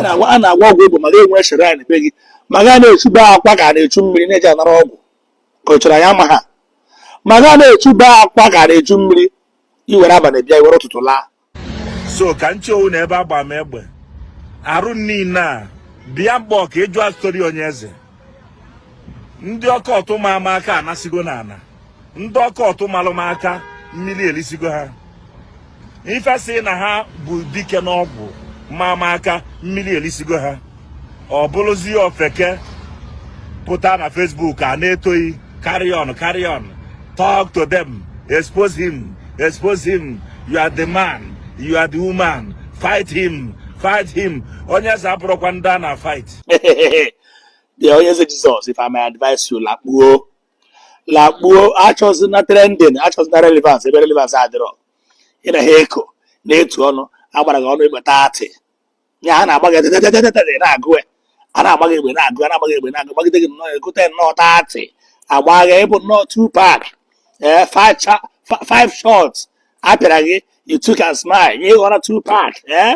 Na-agwa a na-agwọ ọgwụ egbe ma ga-enwe shrine be gị, ma ga na-echube akwa ka a na-echu mmiri na-eji anara ọgwụ ka ọ chọrọ anyị ama ha, ma ga na-echube akwa ka a na-echu mmiri, iwere abalị bịa, iwere ụtụtụ laa. So ka nche owu na ebe agba m egbe arụ niile a bịa mkpọ ka ị jụọ story onye eze. Ndị occult ma ama aka anasigo n'ala, ndị occult malụ m aka mmiri elisigo ha. Ife sị na ha bụ dike n'ọgwụ ma ama aka mmiri elisigo ha. Ọ bụrụzie ofeke pụta na Facebook a na-etoghị, carry on, carry on, talk to them, expose him, expose him, you are the man, you are the woman, fight him, fight him. Onye eze abụrụkwa ndị a na fight. The onye eze Jesus, if I may advise you, lakpuo, lakpuo. Achọzina trending, achọzina relevance ebe relevance adịrọ. Ị na ha eko na-etu ọnụ agbara gị ọnụ egbe 30 ya a na-agba gị tetetetete na-agụ ya, a na-agba gị egbe na-agụ, a na-agba gị egbe na-agụ, gbagide gị nnọọ egote nnọọ 30 agba gị ịbụ nnọọ Tupac. Ee, five shots apịara gị, you took and smile, nye ịghọrọ Tupac. Ee,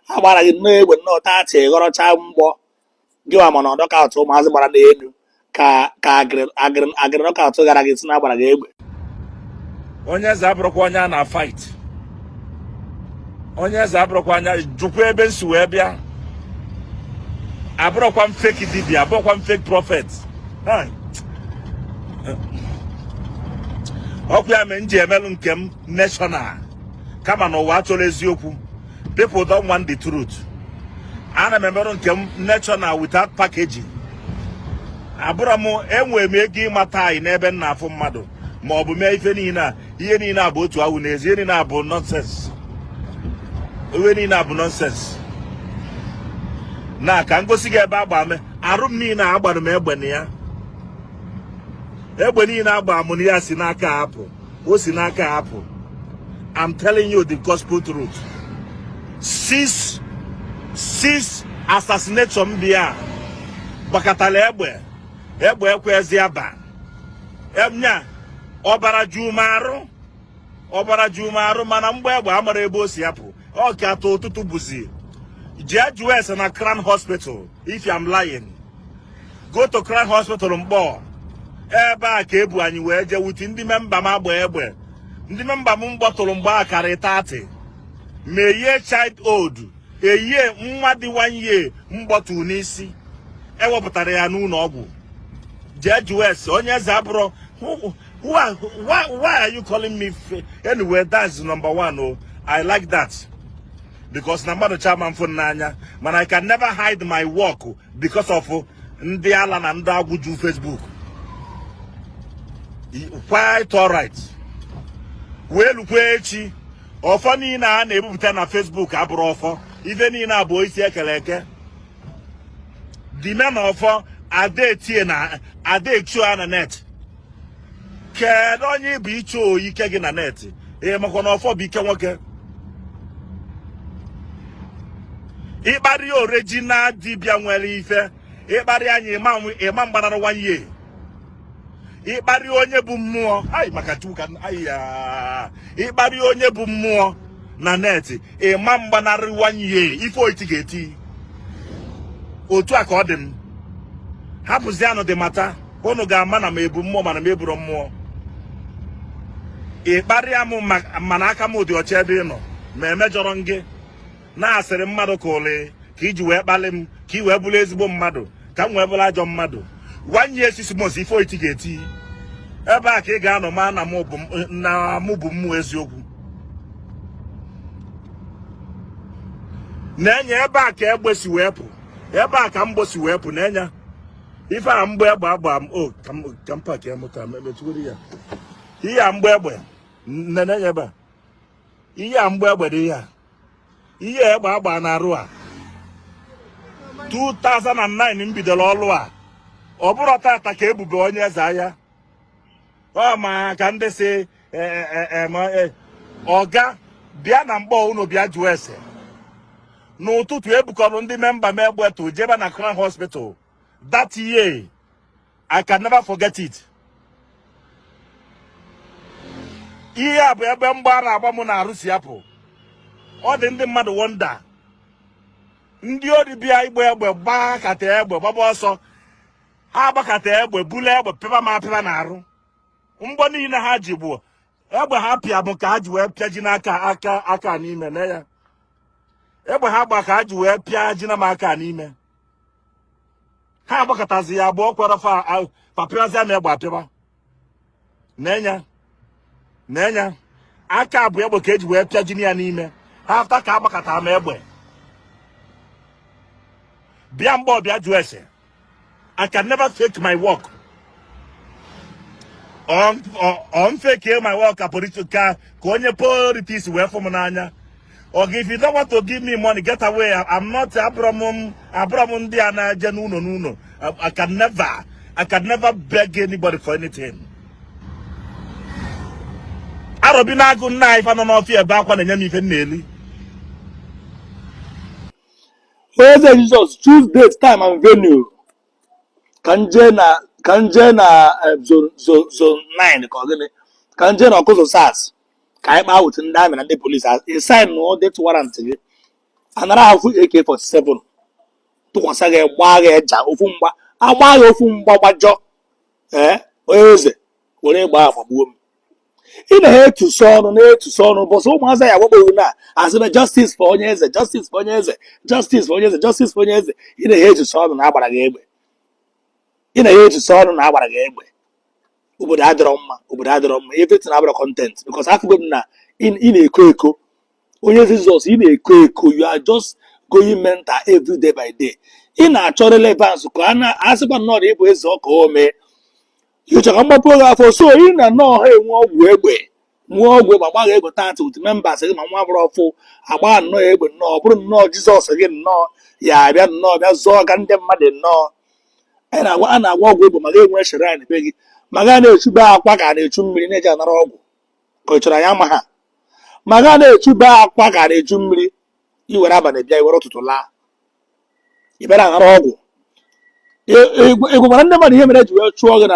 agbara gị nnọọ egbe nnọọ 30, ịghọrọcha mgbọ gị nwa, mana knockout ụmụazị gbara n'elu ka agịrị agịrị agịrị knockout gara gị si na agbara gị egbe. Onye eze abụrụkwa onye a na fight. Onye eze abụrụkwa anya jụkwa ebe m si wee bịa. Abụrụkwa m fake dibia, abụrụkwa m fake prophet. Hai. Ọkwa ya mere m ji emelụ nke m national, kama na ụwa achọrọ eziokwu. People don't want the truth. Ana m emerụ nke m national without packaging. Abụrọ m enwere m ego ịmata anyị n'ebe m na-afụ mmadụ ma ọ bụ mee ife niile a. Ihe niile a bụ otu awụ n'ezi. Ihe niile a bụ nonsense. Ihe niile a bụ nonsense. Na ka m gosi gị ebe agba m arụ m niile a agbara m egbe na ya. Egbe niile agba m na ya si n'aka apụ, o si n'aka apụ. I'm telling you the gospel truth. Six six assassination bịa gbakọtara egbe, egbe ekwezi aba nya ọbara ju m arụ, ọbara ju m arụ, mana mgbe egbe amara ebe o si apụ. Ọ ka atọ ụtụtụ bụzi jee jụọ ese na Crown Hospital. If I'm lying, go to Crown Hospital Mkpọ. Ebe a ka ebu anyị wee jee wuti ndị member m agba egbe. Ndị member m mgbọtụrụ mgbe a karị 30 ma eyie child old eyie nwa dị 1 year mgbọtụ n'isi ewepụtara ya n'ụlọ ọgwụ. Jee jụọ ese. Onye eze abụrụ. Why are you calling me? Anyway, that's number one. Oh, I like that because na mmadụ chama mfụ n'anya, mana I can never hide my work because of ndị ala na ndị agwụ ju Facebook. Quite alright. Wee lukwa echi, ọfọ niile a na-ebupụta na Facebook abụrụ ọfọ. Ife niile a bụ isi ekere eke dime na ọfọ ada etie na ada echu a na net. Kedu onye bụ ichu oyi ike gị na net? Ị makwa na ọfọ bụ ike nwoke. Ịkparị original dibịa nwere ife, ịkparị anyị ịma mgbanara 1 year. Ịkparị onye bụ mmụọ ai maka Chukwu ka ai ya. Ịkparị onye bụ mmụọ na net, ịma mgbanarị 1 year. Ife oiti ga-eti otu a ka ọ dị m. Hapụzianụ dị mata unu ga-ama na m ebu mmụọ, mana m eburo mmụọ. Ịkparịa m, mana aka m dị ọcha ebe ị nọ, ma emejọrọ m gị. Na-asịrị mmadụ ka ụlị ka iji wee kpalị m ka ị wee bụrụ ezigbo mmadụ, ka m wee bụrụ ajọ mmadụ. 1 year 6 months, ife oiti ga-eti ebe a ka ị ga-anọ ma na mụ bụ na mụ bụ mmụọ eziokwu na-enye. Ebe a ka egbe si wee pụ, ebe a ka mgbọ si wee pụ na-enye ife a mgbọ egbe agba m. O ka m pack ya moto mechigoro ya. Ihe a mgbọ egbe na-enye ebe a, ihe a mgbọ egbe dị, ihe a ihe egbe agba na arụ a. 2009 m bidoro ọlụ a. Ọ bụrụ tata ka ebube onye eze ahịa ọ ma ka ndị si ọga bịa na mkpọ unu bịa jụọ ese n'ụtụtụ. Ebukọrọ ndị member m egbe tụ jebe na Crown Hospital that year. I can never forget it. Ihe a bụ ebe mgba na-agba m na-arụ si apụ. Ọ dị ndị mmadụ wonder. Ndị ori bịa igba egbe gbakata egbe gbaba ọsọ. Ha agbakata egbe bulu egbe pịba m apịba n'arụ. Mgbọ niile ha ji bụ egbe ha pịa bụ ka ha ji wee pịa ji n'aka aka aka n'ime na ya. Egbe ha gba ka ha ji wee pịa ji na m aka n'ime. Ha agbakọtazi ya abụọ kwere fa papịazịa m egbe apịba. Na-enya na-enya aka bụ egbe ka eji wee pịa ji ya n'ime. Ha after ka agbakọtara m egbe. Bịa mgbe ọbịa jụọ ese. I can never fake my work. On fake my work ka ka ka onye politics wee fụ m n'anya. Or if you don't want to give me money, get away. I'm not abụrọ m abụrọ m ndị a na-eje n'ụlọ n'ụlọ. I can never beg anybody for anything. Arọbi na-agụ nna anyị fa nọ n'ọfịa ebe akwa na-enye m ife m na-eli. Eze Jizọs, choose date, time and venue ka m jee na zone 9, ka ọ gịnị, ka m jee na ọkụzụ SARS ka anyị kpaa with ndị army na ndị polisi. Ị sign nụọ death warrant gị, anara ha ofu AK47 tụkwasị gị, gbaa gị eja ofu mgba, agba gị ofu mgba gbajọ. Ee, onye eze were gbaa agbagbuo m. Ị na-etuso ọnụ, na-etuso ọnụ bọsụ ụmụazị ya agbagboghị na asị na justice for onye eze, justice for onye eze, justice for onye eze, justice for onye eze. Ị na-etuso ọnụ na agbara gị egbe. Ị na-etuso ọnụ na agbara gị egbe. Obodo adịrọ mma, obodo adịrọ mma. Everything abụrọ content because afụgo m na ị na-eko eko. Onye Jizọs, ị na-eko eko. You are just going mental every day by day. Ị na-achọ relevance ka a na-asịkwa nnọọ na ịbụ eze ọka ome. Ịchọ ka mgbapụ oge afọ so ị na nnọọ ha enwe ọgwụ egbe, nwee ọgwụ egbe, agbaghị egbe tata with members gị, ma nwa bụrụ ọfụ agba nnọọ egbe nnọọ. Ọ bụrụ nnọọ Jizọs gị nnọọ ya abịa nnọọ bịa zọọ ga ndị mmadụ nnọọ. Anyị na-agwa a na-agwa ọgwụ egbe ma ga enwe shrine be gị, ma ga na-echube akwa ka a na-echu mmiri na-eji anara ọgwụ, ka ị chọrọ anyị ama ha, ma ga na-echube akwa ka a na-echu mmiri. Iwere abalị bịa, iwere ụtụtụ laa, ị bịara anara ọgwụ. Egwu mara ndị mmadụ ihe mere eji wee chụọ gị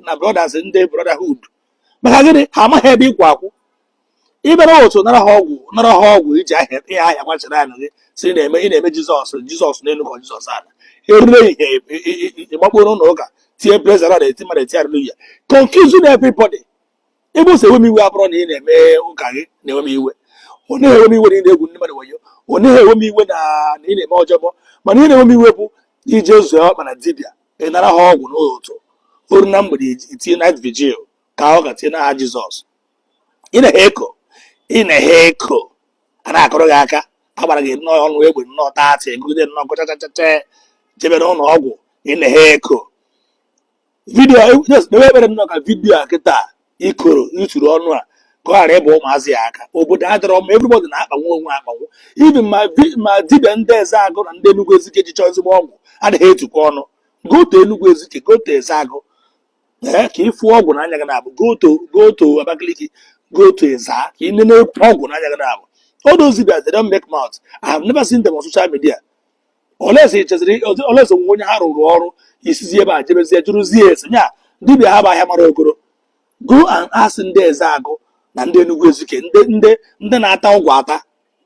na brothers, ndị brotherhood. Maka gịnị? Ha amaghị ebe ịkwụ akwụ. Ịbịara otu nara ha ọgwụ, nara ha ọgwụ iji ahịa ihe ahịa gbachara anyị gị si na-eme. Ị na-eme Jizọs, Jizọs n'elu ka Jizọs ala erure ihe ịgbakporo ụlọ ụka, tie praise the Lord, eti mmadụ eti hallelujah, confusing everybody. Ebe o si ewe m iwe abụrụ na ị na-eme ụka gị na-ewe m iwe. Ọ naghị ewe m iwe na ị na-egwu ndị mmadụ wayo. Ọ naghị ewe m iwe na ị na-eme ọjọbọ, mana ị na-ewe m iwe bụ ije zuo ọkpa na dibịa, ị nara ha ọgwụ n'ụtụtụ, oru na mgbede itinye night vigil ka ọ ga tinye n'aha Jizọs. Ị na-ehe eko, ị na-ehe eko, a na-akụrụ gị aka. Agbara gị nnọọ ọnụ egbe nnọọ taatị egogide nnọọ gụchachachacha jebe n'ụlọ ọgwụ. Ị na-ehe eko video. Kpewe ekpere nnọọ ka video a kịta ikoro ituru ọnụ a ka ọ ghara ịba ụmụazị ya aka. Obodo adịrọ mma. Everybody na-akpanwu onwe akpanwu. Even ma dibịa ndị eze agụ na ndị Enugu Ezike ji chọọ ezigbo ọgwụ adịghị etukwa ọnụ. Go to Enugu Ezike, go to eze agụ, ee, ka ịfụ ọgwụ n'anya gị na-abụ. Go to Abakaliki, go to Eza, ka ị nene ọgwụ n'anya gị na-abụ. All those dibias, they don't make mouth. I have never seen them on social media unless ị cheziri, unless onwe onye ha rụrụ ọrụ isizi ebe a jebezie jụrụzie ese nya dibịa ha bụ ahịa mara okoro. Go and ask ndị eze agụ na ndị Enugu Ezike, ndị na-ata ọgwụ ata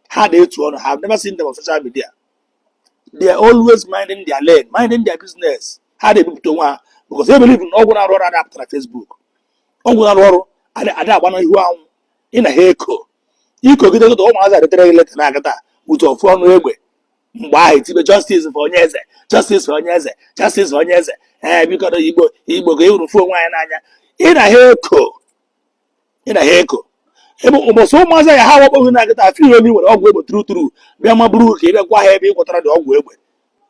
ha na-etu ọnụ. Have never seen them on social media. They are always minding their lane, minding their business. Ha na-ebupụta onwe ha because they believe na ọgwụ na-arụ ọrụ adị apụtara Facebook. Ọgwụ na-arụ ọrụ adị agba n'ihu anwụ. Ị na ha eko ikogide gị, ụmụazị adịtere gị leta na-agata with ofu ọnụ egbe. Mgbe ahụ etibe justice for onye eze, justice for onye eze, justice for onye eze. Ee, biko na Igbo, Igbo ga ewurufu onwe anyị n'anya. Ị na ha eko, ị na ha eko ebe ụbọchị ụmụazị ya ha wakpoghị na nkịta afọ ihe nwere ọgwụ egbe turu turu bịa ma bụrụ ka ị bịa gwa ha ebe ị gwọtara dị ọgwụ egbe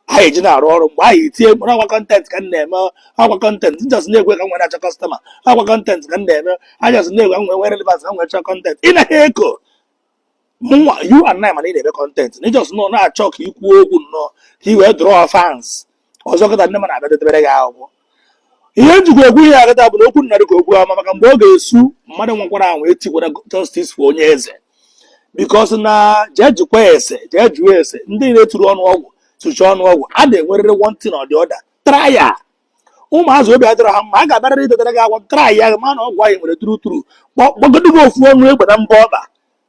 ha eji na-arụ ọrụ. Mgbe ahụ itinye mkpụrụ akwa content ka m na-eme, akwa content just na-egwe ka m nwere achọ customer, akwa content ka m na-eme, ajọs na-egwe ka m nwere relevance, ka m nwere chọ content. Ị na ha eko mụnwa, you and I, mana ị na-eme content na ịjọs nọ na-achọ ka ị kwuo okwu nnọọ ka ị wee draw fans ọzọ. Kịta ndị mmadụ abịa detebere gị akwụkwọ. Ihe njikwa ekwu ihe akịta bụ na okwu nnarị ka okwu ama, maka mgbe ọ ga-esu mmadụ nwekwara anwa etikwara justice for onye eze, because na jee jikwa ese, jee jụọ ese ndị na-eturu ọnụ ọgwụ tụcha ọnụ ọgwụ a na-enwerịrị one thing or the other. Try ya, ụmụazị obi adịrọ ha mma, a ga-abịarịrị idetara gị agwa. Try ya ma na ọgwụ ahụ nwere turu turu kpọgodo gị ofu ọnụ egbe na mbọ ọkpa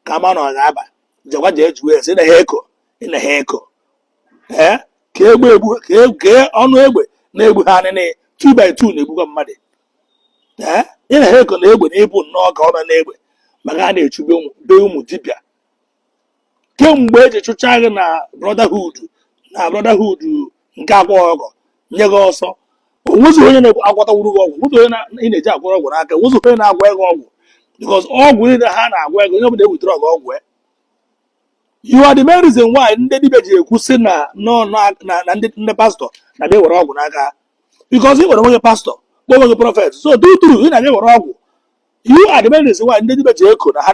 ka ma na ọ ga-aba. Jekwa jee jụọ ese. Ị na ha eko, ị na ha eko. Ee, ka egbe egbu ka ọnụ egbe na-egbu ha nịnị 2 by 2 na-egbukwa mmadụ. Ee, ị na ha eko na egbe na ịbụ nnọọ ka ọ na egbe maka a na-echu be ụmụ dibịa kemgbe eji chụcha gị na brotherhood, na brotherhood nke Akwa Ọkụkọ nye gị ọsọ. Onwezighị onye na-agwọtawuru gị ọgwụ, onwezighị onye ị na-eji agwọrọ ọgwụ n'aka, onwezighị onye na-agwọ gị ọgwụ, because ọgwụ niile ha na-agwọ ego, onye ọbụla ewetara ọgwụ ọgwụ ya. You are the main reason why ndị dibịa ji ekwu sị na nọ na ndị pastọ na-abịa were ọgwụ n'aka, because ị nwere onwe gị pastọ, kpọọ onwe gị prophet. So do true, ị na-abịa were ọgwụ. You are the main reason why ndị dibịa ji eko na ha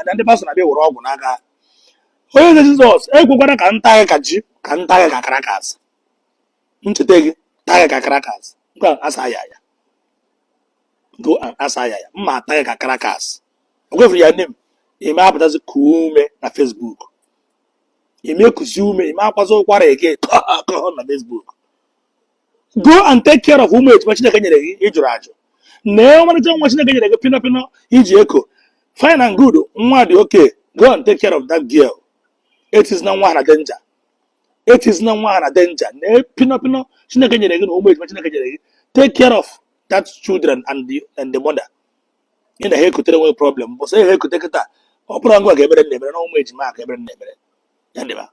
na ndị pastọ na-abịa were ọgwụ n'aka. Onye Eze Jizọs, ekwekwara ka nta gị ka ji, ka nta gị ka crackers, ncheta gị taa gị ka crackers. Go and ask ya, go and ask ya. Mma ata gị ka crackers. O kwefuru ya name ime apụtazi kuo ume na Facebook, ime ekuzi ume, ime akwazi ụkwara eke na Facebook. Go and take care of ụmụ ejima Chineke nyere gị. Ị jụrụ ajụ na ọmarịcha nwa Chineke nyere gị, pino pino iji eko. Fine and good, nwa dị okay. Go and take care of that girl. Etizina nwa ha na danger, etizina nwa ha na danger. Na pino pino Chineke nyere gị na ụmụ ejima Chineke nyere gị, take care of that children and the mother. Ị na ha ekutere nwe problem bụ sọ ha ekute kịta. Ọ bụrụ ngwa ka ebere na-emere na ụmụ ejima ka ebere na-emere ya dịba.